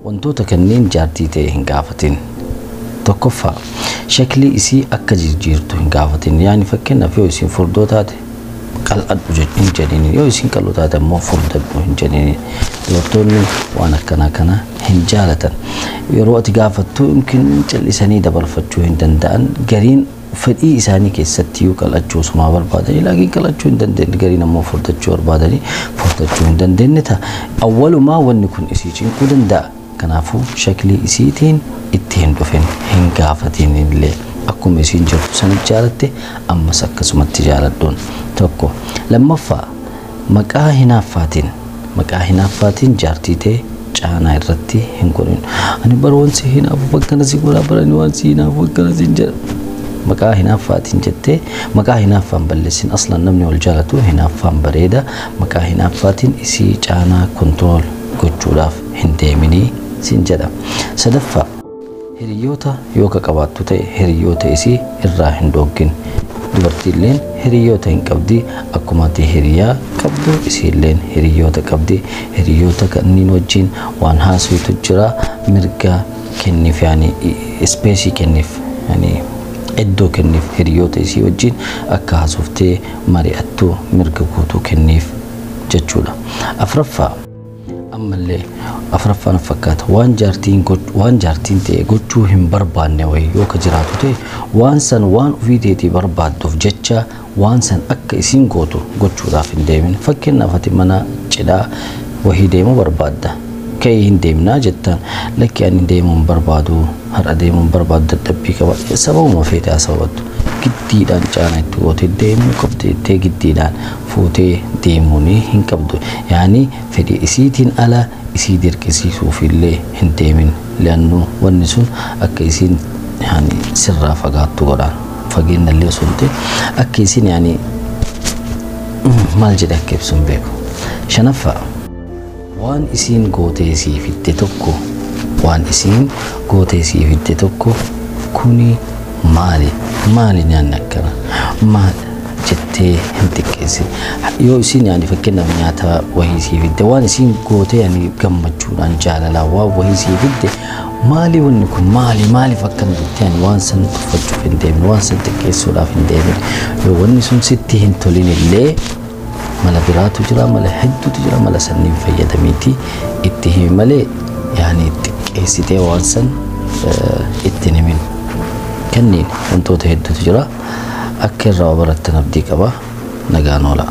Wantoota kanneen jaartii ta'e hin gaafatin. Tokkoffaa, shaklii isii akka jijjiirtu hin gaafatin. Yaani fakkeenyaaf yoo isiin furdoo taate qal'adhu hin jedhini, yoo isiin qal'oo taate ammoo furdadhu hin jedhini. Dubartoonni waan akkanaa kana hin jaalatan. Yeroo ati gaafattu yookiin callisanii dabarfachuu hin danda'an. Gariin fedhii isaanii keessatti yoo qal'achuu osumaa barbaadanii laakiin qal'achuu hin dandeenye, gariin ammoo furdachuu barbaadanii furdachuu hin dandeenye ta'a. Awwalumaa wanni kun isii cinquu danda'a. Kanaafuu shaklii isiitiin itti hin dhufin, hin gaafatin illee. Akkuma isiin jirtu sana jaalatte ammas akkasumatti jaaladhuun tokko. Lammaffaa, maqaa hinaaffaatiin jaartii ta'e caanaa irratti hin godhin. Ani bara waan si hinaafu akkana si godhaa, bara ani waan si hinaafu akkana si jedha. Maqaa hinaaffaatiin jettee maqaa hinaaffaan balleessin. Aslan namni wal jaalatu hinaaffaan bareeda. Maqaa hinaaffaatiin isii caanaa control gochuudhaaf hin deeminii siin jedha. Sadaffaa, hiriyoota yoo ka qabaattu ta'e hiriyoota isii irraa hin dhoggin. Dubartiilleen hiriyoota hin qabdi. Akkuma ati hiriyaa qabdu isiilleen hiriyoota qabdi. Hiriyoota kanneen wajjin waan haasawutu jira. Mirga kenniif, yaani space kenniif, yaani iddoo kenniif. Hiriyoota isii wajjin akka haasoftee mari'attu mirga guutuu kenniif jechuudha. Afraffaa, ammallee afraffaan fakkaata, waan jaartiin ta'e gochuu hin barbaanne wayii yoo ka jiraatu ta'e, waan san waan ofii teetii barbaadduuf jecha waan san akka isiin gootu gochuudhaaf hin deemin. Fakkeenyaaf ati mana cidhaa wahii deemuu barbaadda. Ka'ee hin deemnaa jettaan, lakki ani deemuu hin barbaadu, har'a deemuu hin barbaadu, dadhabbii qaba. Sababuma feete haa sababattu, giddiidhaan caana itti gootee deemuu qabdu jettee giddiidhaan fuutee deemuun hin qabdu. Yaani fedhii isiitiin ala isii dirqisiisuuf illee hin deemin. Li'annuu wanni sun akka isiin yaani sirraa fagaattu godhaan. Fageenya illee osoo hin ta'in akka isiin yaani maal jedhe akka ibsu hin beeku. Shanaffaa, waan isiin gootee sii fidde tokko, waan isiin gootee sii fidde tokko, kuni maali, maali nyaanni akkana maal jettee hin xiqqeessin. Yoo isiin yaani fakkeenyaaf nyaata wahii sii fidde, waan isiin gootee yaani gammachuudhaan jaalalaan waan wahii sii fidde, maali wanni kun, maali, maaliif akkana jettee yaani waan san tuffachuuf hin deemin, waan san xiqqeessuudhaaf hin deemin. Yoo wanni sun sitti hin tolin illee mala biraatu jira, mala hedduutu jira, mala sanniin fayyadamiiti itti himi malee yaani xiqqeessitee waan san itti hin himin. Kanneen wantoota hedduutu jira. Akka irraa barattan abdii qaba. Nagaan oola.